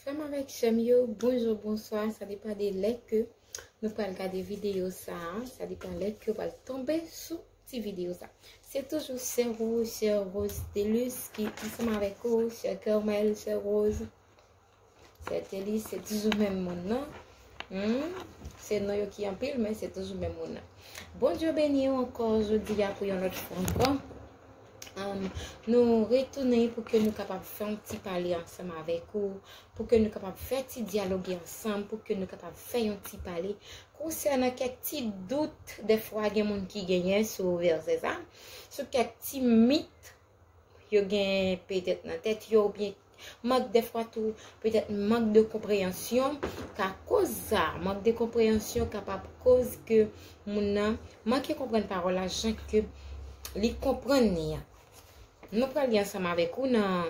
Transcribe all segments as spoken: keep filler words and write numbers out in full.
Frè m avèk sè m yo, bonjou, bonswa, sa depann de lè ke nou pral gade videyo sa a, sa depann lè ke w pral tonbe sou ti videyo sa. Se toujou sè Rose, sè Rose Delus ki ansanm avèk ou, sè Carmel, sè Rose, sè Telly, se toujou menm moun nan. Hmm? Se non yo ki anpil, men se toujou menm moun nan. Bondye beni w ankò jodi a pou yon lòt fwa ankò. Um, nou retounen pou ke nou kapab fè yon ti pale ansanm avèk ou, pou ke nou kapab fè ti dyaloge ansanm, pou ke nou kapab fè yon ti pale konsènan kèk ti dout dèfwa gen moun ki genyen sou vèsè sa, sou kèk ti mit yo gen petèt nan tèt yo, oubyen mank dèfwa tou, petèt mank de konpreyansyon ka koz sa. Mank de konpreyansyon kapab koz ke moun nan manke konprann pawòl la jan ke li konprann li an. Nou pral li ansanm avèk ou nan,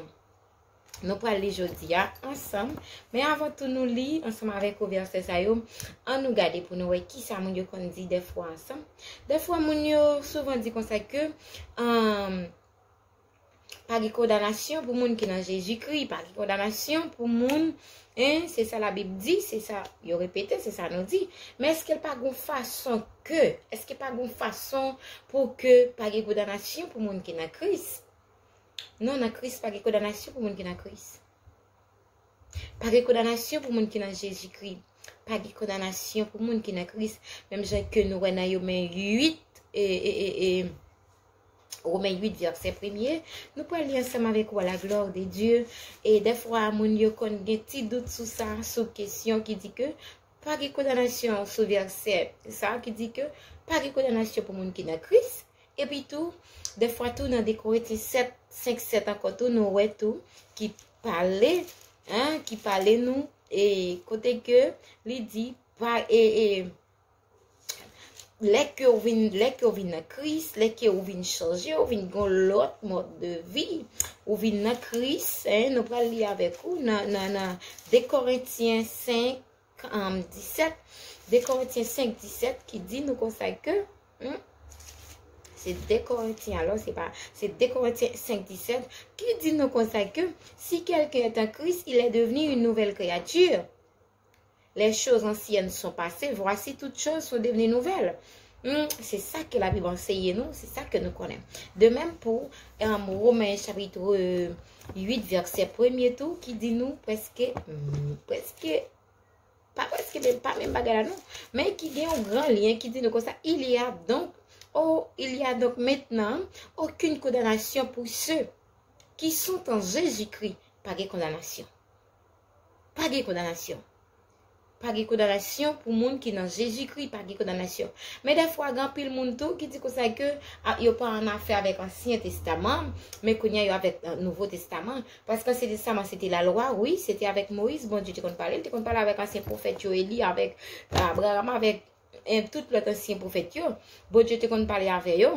nou pral li jodi a ansanm. Men avan tou nou li ansanm avèk ou vèsè sa yo, an nou gade pou nou wè kisa moun yo konn di dèfwa ansanm. Dèfwa moun yo souvan di konsa ke, um, pa gen kondanasyon pou moun ki nan Jezikri, pa gen kondanasyon pou moun, en, se sa Labib di, se sa yo repete, se sa nou di. Men èske l pa gon fason ke, èske pa gon fason pou ke pa gen kondanasyon pou moun ki nan Kris? Non, nan Kris pa gen kondanasyon pou moun ki nan Kris. Pa gen kondanasyon pou moun ki nan Jezikri. Pa gen kondanasyon pou moun ki nan Kris. Menm jan ke nou wè nan Women uit, e, e, e, e, Women uit, vèsè premye, nou pral li ansanm avèk ou à la gloire de Dieu. E dèfwa, moun yo konn gen ti dout sou sa, sou kesyon ki di ke pa gen kondanasyon sou vèsè sa, ki di ke pa gen kondanasyon pou moun ki nan Kris. Epi tou, dèfwa tou nan de Korentyen sèt, senk, sèt ankò tou, nou wè tou ki pale, en, ki pale nou, e kote ke li di, pa, e, e, lè ke w vin, lè ke w vin nan Kris, lè ke w vin chanje, w vin gon lòt mòd de vi, ou vin nan Kris, en, nou pral li avèk ou nan, nan, nan de Korentyen senk, um, disèt, de Korentyen senk, disèt, ki di nou konsa ke, hmm, se de Korentyen, alò, se pa, se de Korentyen senk, disèt, ki di nou konsa ke, si quelqu'un est en Christ, il est devenu une nouvelle créature. Les choses anciennes sont passées, voici toutes choses sont devenues nouvelles. Hmm, se sa ke Labib anseye nou, se sa ke nou konnen. De menm pou, um, Women chapit uit, vèsè premye tou, ki di nou prèske, hmm, prèske, pa prèske, men pa menm bagay la non, men ki gen yon gran lyen ki di nou konsa, il y a donc, oh, il y a donc maintenant aucune condamnation pour ceux qui sont en Jésus-Christ. Pa gen kondanasyon. Pa gen kondanasyon. Pa gen kondanasyon pou moun ki nan Jezikri, pa gen kondanasyon. Men dèfwa, gen anpil moun tou ki di konsa ke, a, yo pa an afè avèk Ansyen Testaman, men kounye a yo avèk, e, Nouvo Testaman. Paske Ansyen Testaman, se te lalwa, wi, se te avèk Moyiz, Bondye te konn pale, li te konn pale avèk ansyen pwofèt yo, Eli, avèk, e, Abraram, avèk, e, tout lòt ansyen pwofèt yo. Bondye te konn pale avè yo.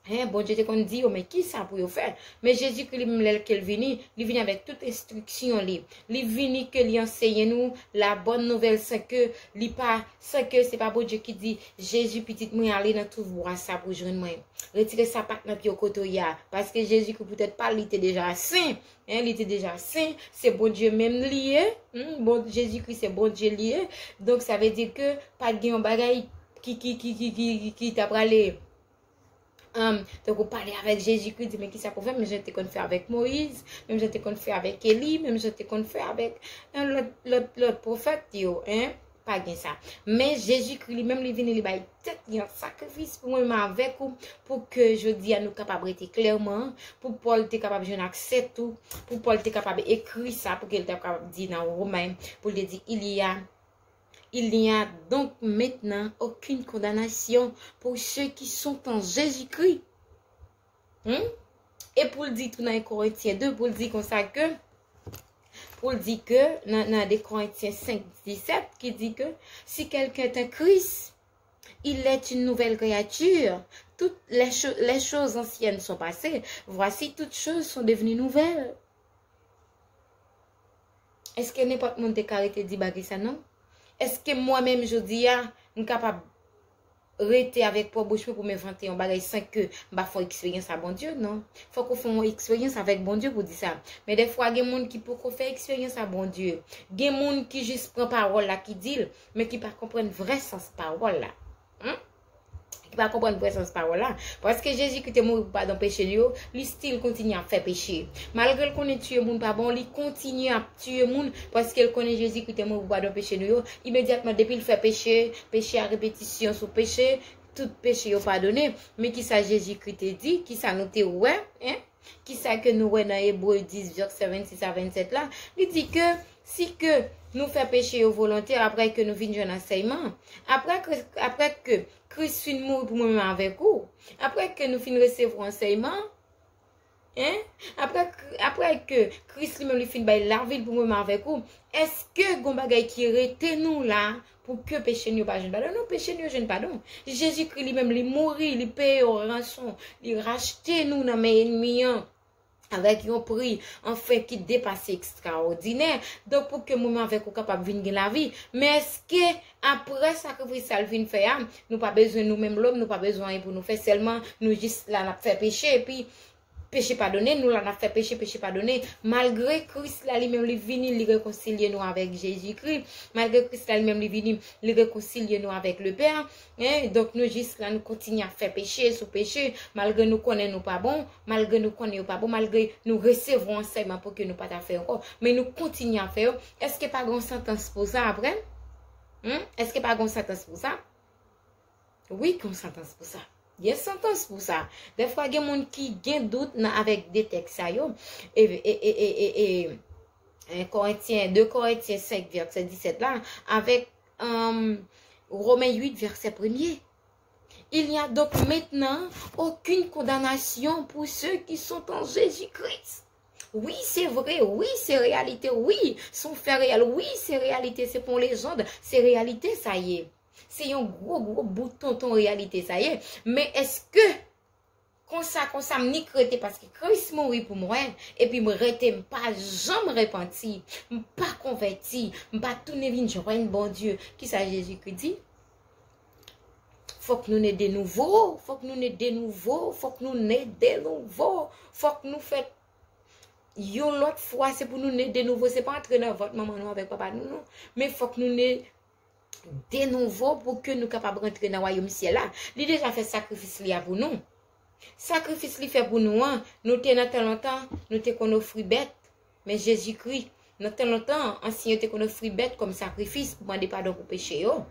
Hen, Bondye te konn di yo, men kisa pou yo fè. Men Jezikri li menm, lè ke l vini, li vini avèk tout enstriksyon li. Li vini ke li anseye nou la bòn nouvèl san ke li pa, san ke se pa Bondye ki di, Jezi, pitit mwen, ale nan twou bwa sa pou jwenn mwen. Retire sapat nan pye w kote w ye a. Paske Jezikri poutèt pa l, li te deja sen. Hen, li te deja sen. Se Bondye menm li ye. Hmm, bon, Jezikri se Bondye li ye. Donk, sa vle di ke pa t gen yon bagay ki, ki, ki, ki, ki, ki, ki ta prale Tankou pale avèk Jezikri, di, men kisa pou fè, menm jan te konn fè avèk Moyiz, menm jan te konn fè avèk Eli, menm jan te konn fè avèk, e, lòt, lòt, lòt pwofèt yo, en, pa gen sa. Men Jezikri li menm, li vini, li bay tèt li an sakrifis pou mwen menm avèk ou, pou ke jodi a nou kapab rete klèman, pou Pòl te kapab jwenn aksè tou, pou Pòl te kapab ekri sa, pou ke l te kapab di nan Women, pou l te di, il y a Il n'y a donc maintenant aucune condamnation pour ceux qui sont en Jésus-Christ. Hmm? E pou l di tou nan Korentyen de, pou l di konsa ke, pou l di ke, nan, nan de Korentyen senk disèt, ki di ke, si quelqu'un est en Christ, il est une nouvelle créature. Toutes les, cho- les choses anciennes sont passées. Voici, toutes choses sont devenues nouvelles. Èske nenpòt moun te ka rete di bagay sa non? Èske mwen menm jodi a, m kapab rete avèk pwòp bouch mwen pou m envante yon bagay san ke m pa fè eksperyans a Bondye, non. Fòk ou fè yon eksperyans avèk Bondye pou di sa. Men dèfwa, gen moun ki poko fè eksperyans a Bondye. Gen moun ki jis pran pawòl la ki di l, men ki pa konprann vrè sans pawòl la. Hmm? Ki pa konprann vrè sans pawòl la. Paske Jezikri te mouri pou padon peche nou yo, li still kontinye ap fè peche. Malgre l konnen tiye moun pa bon, li kontinye ap tiye moun, paske l konnen Jezikri te mouri pou padon peche nou yo. Imedyatman, depi l fè peche, peche a repetisyon sou peche, tout peche yo padone. Men kisa Jezikri te di, kisa nou te wè, en? Kisa ke nou wè nan Ebre dis, vèsè vennsis a vennsèt la? Li di ke si ke nou fè peche yo volontè, apre ke nou vin jwenn ansèyman, apre ke, apre ke Kris fin mouri pou mwen menm avèk ou, apre ke nou fin resevwa ansèyman, en? Apre, apre ke Kris li menm li fin bay lavi l pou mwen menm avèk ou, èske gon bagay ki rete nou la pou ke peche nou yo pa jwenn padon? Non, peche nou yo jwenn padon. Jezikri li menm li mouri, li peye yon ranson, li rachte nou nan men ènmi an avèk yon pri, anfen, ki depase ekstraòdinè. Donk, pou ke mwen menm avèk ou kapab vin gen lavi. Men èske apre sakrifis sa l vin fè a, nou pa bezwen nou menm lòm, nou pa bezwen anyen pou nou fè, sèlman nou jis la n ap fè peche, epi peche padone, nou la n ap fè peche, peche padone. Malgre Kris la li menm li vini, li rekonsilye nou avèk Jezikri. Malgre Kris la li menm li vini, li rekonsilye nou avèk Lepè. En, donk nou jis la, nou kontinye ap fè peche sou peche, malgre nou konnen nou pa bon, malgre nou konnen yo pa bon, malgre nou resevwa ansèyman pou ke nou pa ta fè ankò, men nou kontinye ap fè yo. Èske pa gon santans pou sa apre? Hmm? Èske pa gon santans pou sa? Wi, gon santans pou sa. Gen santans pou sa. Dèfwa, gen moun ki gen dout nan, avèk de tèks sa yo. E, e, e, e, e, e, en Korentyen, de Korentyen senk, vèsè disèt la, avèk, um, Romen uit, vèsè premye. Il n'y a donc maintenant aucune condamnation pour ceux qui sont en Jésus-Christ. Wi, se vre, wi, se reyalite, wi, se yon fè reyèl, wi, se reyalite, se pa yon lejand, se reyalite sa ye. Se yon gwo, gwo bout tonton reyalite sa ye. Men èske konsa, konsa, m nik rete paske Kris mouri pou mwen, epi m rete, m pa janm repanti, m pa konvèti, m pa tounen vin jwenn Bondye? Kisa Jezikri di? Fòk nou ne de nouvo, fòk nou ne de nouvo, fòk nou ne de nouvo, fòk nou fè yon lòt fwa, se pou nou ne de nouvo, se pa antre nan vant manman nou avèk papa nou, non. Men fòk nou ne de nouvo pou ke nou kapab rantre nan wayòm syèl la. Li deja fè sakrifis li a pou nou. Sakrifis li fè pou nou an, nou te nan tan lontan, nou te konn ofri bèt, men Jezikri, nan tan lontan, ansyen yo te konn ofri bèt kòm sakrifis pou mande padon pou peche yo.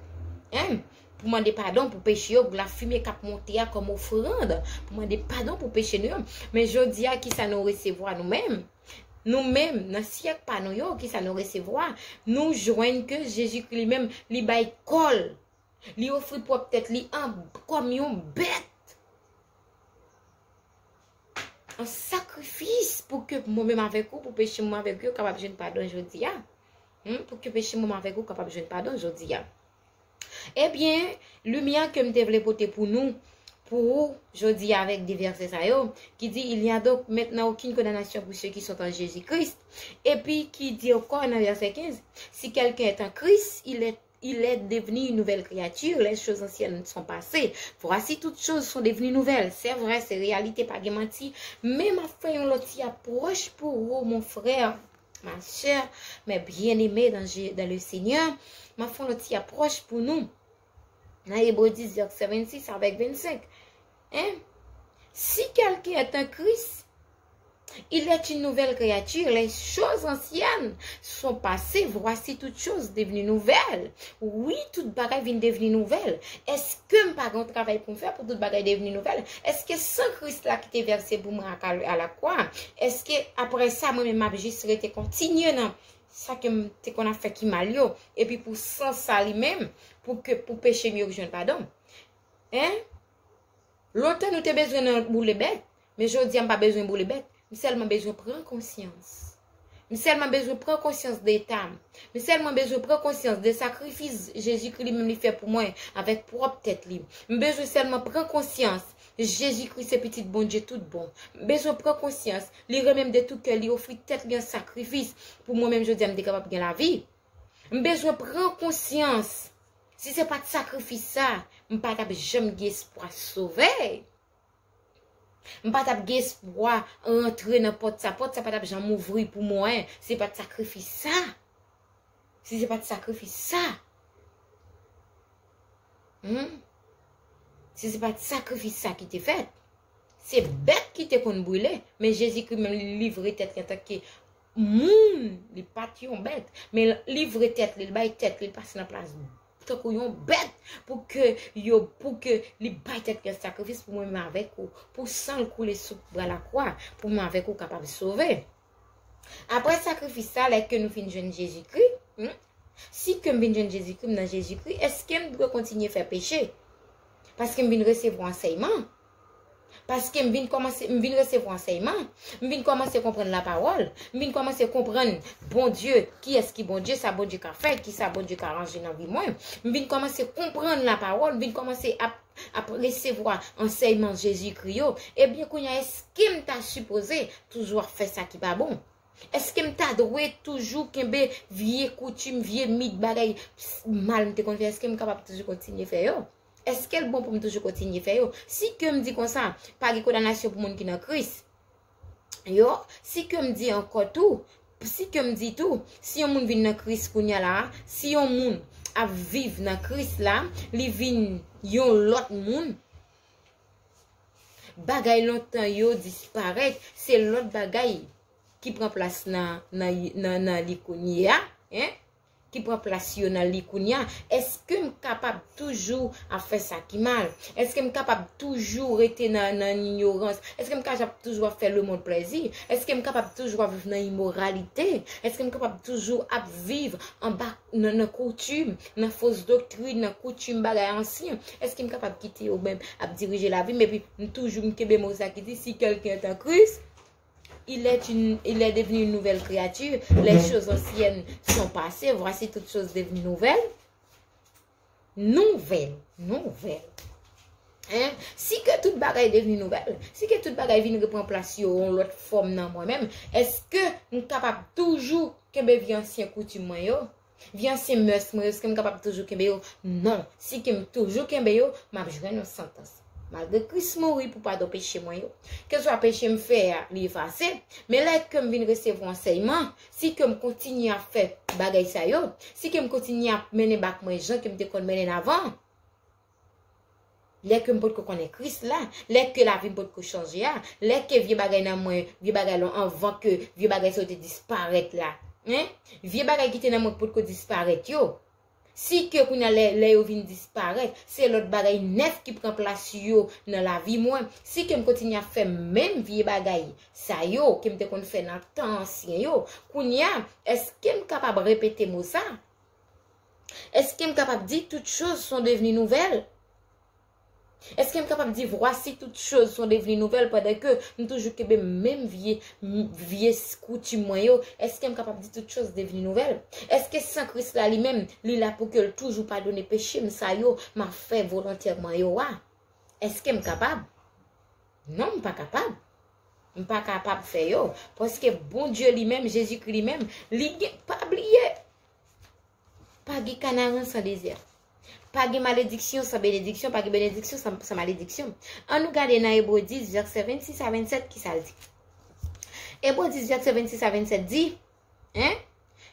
En? Pou mande padon pou peche yo, pou lafimen k ap monte a kòm ofrann, pou mande padon pou peche nou yo. Men jodi a, kisa nou resevwa nou menm? Nou menm, nan syèk pa nou yo, kisa nou resevwa? Nou jwenn ke Jezikri li menm, li bay kò l. Li ofri pwòp tèt li an kòm yon bèt. An sakrifis pou ke mwen menm avèk ou, pou peche mwen avèk ou yo kapab jwenn padon jodi a. Hmm, pou ke peche mwen avèk ou kapab jwenn padon jodi a. Ebyen, limyè ke m te vle pote pou nou, pou ou, jodi a avèk de vèsè sa yo, ki di, il n'y a donc maintenant aucune condamnation pour ceux qui sont en Jésus-Christ. Epi ki di ankò nan vèsè kenz, si quelqu'un est en Christ, il est, il est devenu une nouvelle créature, les choses anciennes sont passées, voici toutes choses sont devenues nouvelles. Se vre, se reyalite, pa gen manti, men m ap fè yon lòt ti apwòch pou ou, mon frè, ma sè, mes bien-aimés dans, dans le Seigneur, m ap fè yon lòt ti apwòch pou nou. Nan Ebre dis, vèsè vennsis avèk vennsenk. Hein? Si quelqu'un est en Christ, il est une nouvelle créature. Les choses anciennes sont passées, voici toutes choses devenues nouvelles. Wi, tout bagay vin devni nouvèl. Èske m pa gen yon travay pou m fè pou tout bagay devni nouvèl? Èske san Kris la ki te vèse pou mwen a Kal-, a lakwa, èske apre sa, mwen menm, m ap jis rete kontinye nan sa ke m te konn ap fè ki mal yo, epi pou san sa li menm, pou ke, pou peche m yo jwenn padon? Hein? Lontan nou te bezwen nan boule bèt, men jodi a m pa bezwen boule bèt. M sèlman bezwen pran konsyans. M sèlman bezwen pran konsyans de eta m. M sèlman bezwen pran konsyans de sakrifis Jezikri li menm li fè pou mwen avèk pwòp tèt li. M bezwen sèlman pran konsyans Jezikri se pitit Bondye tout bon. M bezwen pran konsyans li renmen m de tout kè, li ofri tèt li an sakrifis pou mwen menm jodi a m te kapab gen lavi. M bezwen pran konsyans. Si se pa t sakrifis sa, m pa t ap janm gen espwa sove. M pa t ap gen espwa rantre nan pòt sa. Pòt sa pa t ap janm ouvri pou mwen. Se pa t sakrifis sa. Si se pa t sakrifis sa. Hmm? Si se pa t sakrifis sa ki te fèt. Se bèt ki te konn brile, men Jezikri menm li livre tèt li antanke moun, li pa t yon bèt, men livre tèt li, li bay tèt li, li pase nan plas tankou yon bèt pou ke yo, pou ke li bay tèt li an sakrifis pou mwen menm avèk ou, pou san l koule sou bwa lakwa, pou mwen avèk ou kapab sove. Apre sakrifis sa, lè ke nou fin jwenn Jezikri, hmm, si ke m vin jwenn Jezikri, m nan Jezikri, èske m dwe kontinye fè peche? Paske m vin resevwa ansèyman. Paske m vin kòmanse, m vin resevwa ansèyman. M vin kòmanse konprann lapawòl. M vin kòmanse konprann Bondye, kiyès ki Bondye, sa Bondye ka fè, ki sa Bondye ka ranje nan vi mwen. M vin kòmanse konprann lapawòl, m vin kòmanse ap, ap resevwa ansèyman Jezikri yo. Ebyen, kounye a, èske m ta sipoze toujou ap fè sa ki pa bon? Èske m ta dwe toujou kenbe vye koutim, vye mit, bagay mal m te konn fè? Èske m kapab toujou kontinye fè yo? Èske l bon pou m toujou kontinye fè yo? Si ke m di konsa, pa gen kondanasyon pou moun ki nan Kris. Yo, si ke m di ankò tou, si ke m di tou, si yon moun vin nan Kris kounye a la, si yon moun ap viv nan Kris la, li vin yon lòt moun, bagay lontan yo disparèt, se lòt bagay ki pran plas nan, nan, nan, nan li kounye a, en? Ki pran plas yo nan li kounye a. Èske m kapab toujou ap fè sa ki mal? Èske m kapab toujou rete nan, nan inyorans? Èske m kapab toujou ap fè lemonn plèzi? Èske m kapab toujou ap viv nan imoralite? Èske m kapab toujou ap viv anba nan, nan koutim, nan fos doktrin, nan koutim bagay ansyen? Èske m kapab kite yo menm ap dirije lavi m epi m toujou m kenbe mo sa ki di, si quelqu'un est en Christ, il est une, il est devenu une nouvelle créature. Les choses anciennes sont passées, voici toutes choses devenues nouvelles. Nouvèl, nouvèl. Hein? Si ke tout bagay devni nouvèl, si ke tout bagay vin repran plas yo yon lòt fòm nan mwen menm, èske m kapab toujou kenbe vye ansyen koutim mwen yo? Vye ansyen mès mwen yo, èske m kapab toujou kenbe yo? Non. Si ke m toujou kenbe yo, m ap jwenn yon santans. Malgre Kris mouri pou padon peche mwen yo. Keswa peche m fè a, li efase. Men lè ke m vin resevwa ansèyman, si ke m kontinye ap fè bagay sa yo, si ke m kontinye ap mennen bak mwen jan ke m te konn mennen avan, lè ke m potko konnen Kris la, lè ke lavi m potko chanje a, lè ke vye bagay nan mwen, vye bagay lan anvan ke vye bagay sa yo te disparèt la, en? Vye bagay ki te nan mwen potko disparèt yo. Si ke kounye a lè, lè yo vin disparèt, se lòt bagay nèf ki pran plas yo nan lavi mwen. Si ke m kontinye ap fè menm vye bagay sa yo ke m te konn fè nan tan ansyen yo, kounye a, èske m kapab repete mo sa? Èske m kapab di, toutes choses sont devenues nouvelles? Èske m kapab di, voici toutes choses sont devenues nouvelles, pandan ke m toujou kenbe menm vye, m, vye koutim mwen yo? Èske m kapab di, toutes choses devenues nouvelles? Èske san Kris la li menm, li la pou ke l toujou padone peche m sa yo m ap fè volontèman yo a? Èske m kapab? Non, m pa kapab. M pa kapab fè yo. Paske Bondye li menm, Jezikri li menm, li gen, pa bliye, pa gen Kanaran san dezè. Pa gen malediksyon san benediksyon, pa gen benediksyon san, san malediksyon. Ann nou gade nan Ebre dis, vèsè vennsis a vennsèt, ki sa l di. Ebre dis, vèsè vennsis a vennsèt di, hein?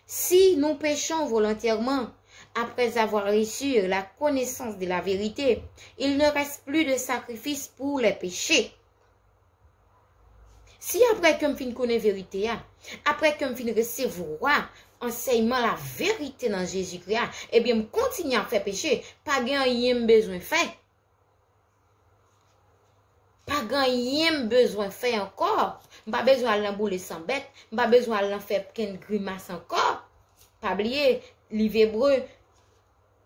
Si nous péchons volontairement, après avoir reçu la connaissance de la vérité, il ne reste plus de sacrifice pour les péchés. Si apre ke m fin konnen verite a, apre ke m fin resevwa ansèyman laverite nan Jezikri a, ebyen m kontinye ap fè peche, pa gen anyen m bezwen fè. Pa gen anyen m bezwen fè ankò. M pa bezwen al nan boule san bèt. M pa bezwen al nan fè kenn grimas ankò. Pa bliye, liv Ebre,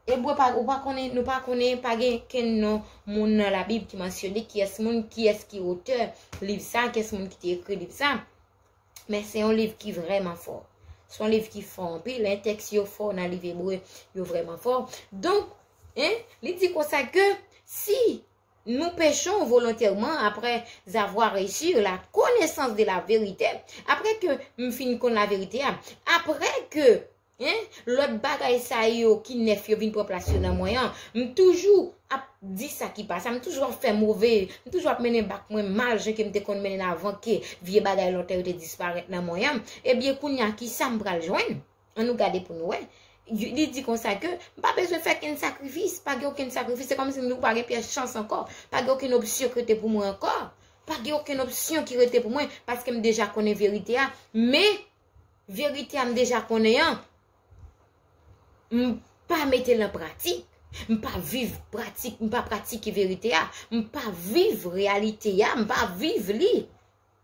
Ebre pa, ou pa konnen, nou pa konnen, pa gen kenn non moun nan Labib ki mansyone kiyès moun, kiyès ki otè liv sa, kiyès moun ki te ekri liv sa. Men se yon liv ki vrèman fò. Se yon liv ki fò anpil, en, tèks yo fò nan liv Ebre, yo vrèman fò. Donk, en, li di konsa ke si nous péchons volontairement après avoir reçu la connaissance de la vérité, apre ke m fin konn laverite a, apre ke Hein? Lòt bagay sa yo ki nèf yo vin pran plas yo nan mwen an. M toujou ap di sa ki pa sa, m toujou ap fè move, m toujou ap mennen bak mwen mal jan ke m te konn mennen avan ke vye bagay lontan yo te disparèt nan mwen an. Ebyen, kounye a, ki sa m pral jwenn? Ann nou gade pou nou wè. Li di konsa ke m pa bezwen fè kenn sakrifis, pa gen okenn sakrifis. Se kòmsi m di w pa gen pyès chans ankò. Pa gen okenn opsyon ki rete pou mwen ankò. Pa gen okenn opsyon ki rete pou mwen, paske m deja konnen verite a. Men, verite a m deja konnen an, m pa mete l an pratik. M pa viv pratik, m pa pratike verite a. M pa viv reyalite a, m pa viv li.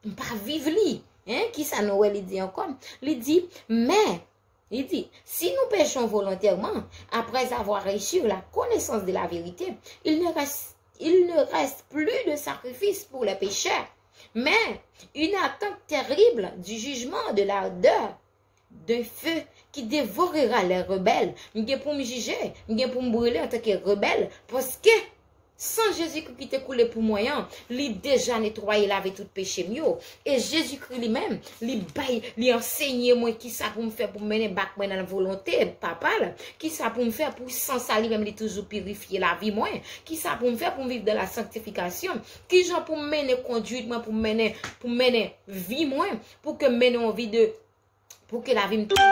M pa viv li. Hein? Kisa nou wè li di ankò? Li di, mais, li di, si nous péchons volontairement, après avoir reçu la connaissance de la vérité, il ne reste, il ne reste plus de sacrifice pour les pécheurs, mais une attente terrible du jugement de l'ardeur d'un feu qui dévorera les rebelles. M gen pou m jije, m gen pou m brile antanke rebèl, paske san Jezikri ki te koule pou mwen an, li deja netwaye, lave tout peche m yo. E Jezikri li menm, li bay, li ansenye mwen kisa pou m fè pou m mennen bak mwen nan volonte Papa l, kisa pou m fè pou san sa li menm li toujou pirifye lavi mwen, kisa pou m fè pou m viv dans la sanctification, kijan pou m mennen konduit mwen, pou m mennen, pou m mennen vi mwen, pou ke m mennen yon vi de pou ke lavi m toujou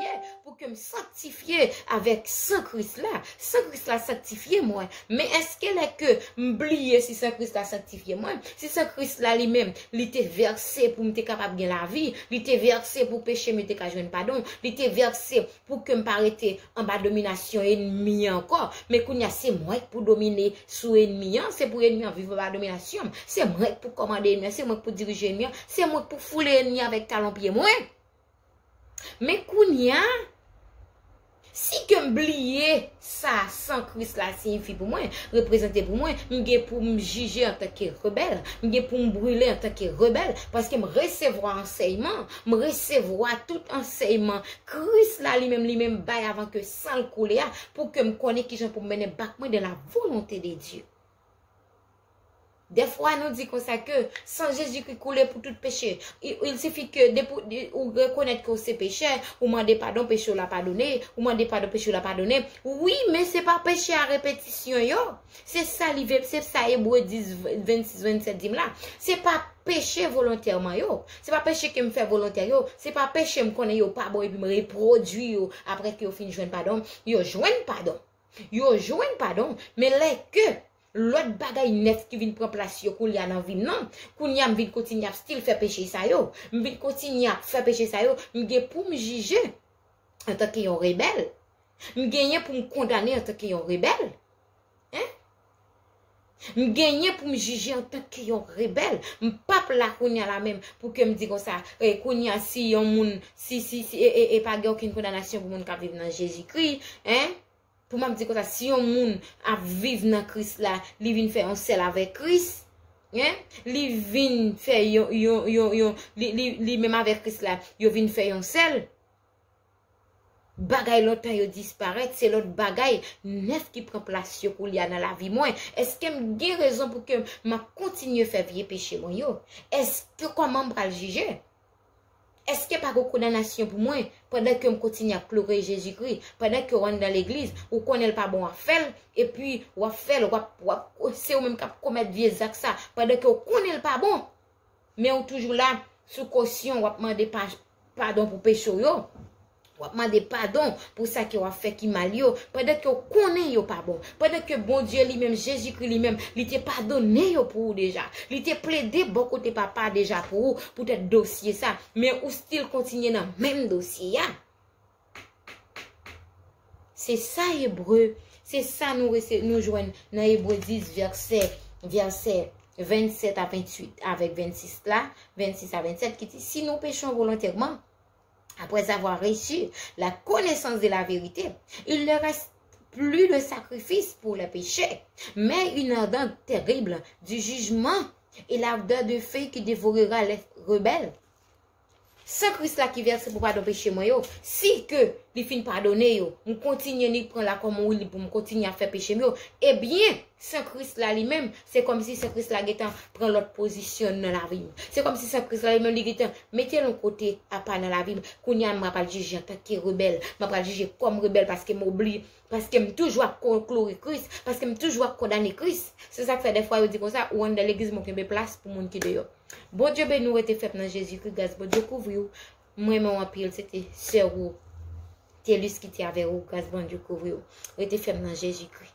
sanktifye, pou ke m sanktifye avèk san Kris la. San Kris la sanktifye mwen. Men èske lè ke m bliye si san Kris la sanktifye mwen, si san Kris la li menm, li te vèse pou m te kapab gen lavi, li te vèse pou peche m yo te ka jwenn padon, li te vèse pou ke m pa rete anba dominasyon ènmi an ankò. Men kounye a, se mwen k pou domine sou ènmi an, se pou ènmi an viv anba dominasyon m. Se mwen k pou kòmande ènmi an, se mwen k pou dirije ènmi an, se mwen k pou foule ènmi an avèk talon pye mwen. Men kounye a, si ke m bliye sa san Kris la siyifi pou mwen, reprezante pou mwen, m gen pou m jije antanke rebèl, m gen pou m brile antanke rebèl, paske m resevwa ansèyman, m resevwa tout ansèyman Kris la li menm, li menm bay avan ke san l koule a, pou ke m konnen kijan pou m mennen bak mwen dans la volonté de Dieu. Dèfwa nou di konsa ke san Jezikri koule pou tout peche. Il, il suffit que depi ou rekonèt ke w se pechè, ou mande padon, peche w la padone, ou mande padon, peche w la padone. Wi, men se pa peche a repetisyon yo. Se sa li vle, se sa Ebre dis, vennsis, vennsèt di m la. Se pa peche volontèman yo. Se pa peche ke m fè volontè yo. Se pa peche m konnen yo pa bon epi m repwodui yo apre ke yo fin jwenn padon. Yo jwenn padon. Yo jwenn padon. Men lè ke lòt bagay nèf ki vin pran plas yo kounye a nan vi m nan, kounye a m vin kontinye ap still fè peche sa yo. M vin kontinye ap fè peche sa yo. M gen pou m jije antanke yon rebèl. M genyen pou m kondane antanke yon rebèl. Hein? M genyen pou m jije antanke yon rebèl. M p ap la kounye a la menm pou ke m di konsa, e, kounye a si yon moun, si, si, si, e, e, e pa gen okenn kondanasyon pou moun k ap viv nan Jezikri, hein? Pou m ap di konsa, si yon moun ap viv nan Kris la, li vin fè yon sèl avèk Kris, hein? Li vin fè yon, yon, yon, yon, li, li, li menm avèk Kris la, yo vin fè yon sèl. Bagay lontan yo disparèt, se lòt bagay nèf ki pran plas yo kounye a nan lavi mwen. Èske m gen rezon pou ke m ap kontinye fè vye peche mwen yo? Èske kòman m pral jije? Èske pa gen kondanasyon pou mwen pandan ke m kontinye ap glorifye Jezikri, pandan ke w anndan legliz, ou konnen l pa bon w ap fè l, epi w ap fè l, w ap, w ap, se ou menm k ap komèt vye zak sa, pandan ke w konnen l pa bon, men ou toujou la sou kosyon, w ap mande pa, padon pou peche w yo, w ap mande padon pou sa ke w ap fè ki mal yo, pandan ke w konnen yo pa bon, pandan ke Bondye li menm, Jezikri li menm, li te padone yo pou ou deja, li te plede bò kote Papa deja pou ou, poutèt dosye sa, men ou still kontinye nan menm dosye a. Se sa Ebre, se sa nou rese, nou jwenn nan Ebre dis, vèsè, vèsè vennsèt a venntuit avèk vennsis la, vennsis a vennsèt, ki di, si nous péchons volontairement, après avoir reçu la connaissance de la vérité, il ne reste plus de sacrifice pour les péchés, mais une ardente terrible du jugement et l'ardeur de feu qui dévorera les rebelles. San Kris la ki vèse pou padon peche mwen yo, si ke li fin padone yo. M kontinye ni pran la kòm yon wilib pou m kontinye ap fè peche m yo. Ebyen, San Kris la li menm, se kòmsi San Kris la gentan pran lòt pozisyon nan lavi m. Se kòmsi San Kris la li menm li gentan mete l yon kote apa nan lavi m. Kounye a m pral jije antanke rebèl. M pral jije kòm rebèl paske m oubli, paske m toujou ap konkloure Kris, paske m toujou ap kondane Kris. Se sa k fè dèfwa yo di konsa, ou anndan legliz men w kenbe plas pou moun ki deyò. Bondye beni w, rete fèm nan Jezikri, gras Bondye kouvri w. M renmen w anpil, se te sè ou, Telus ki te avè ou, gras Bondye kouvri w. Rete fèm nan Jezikri.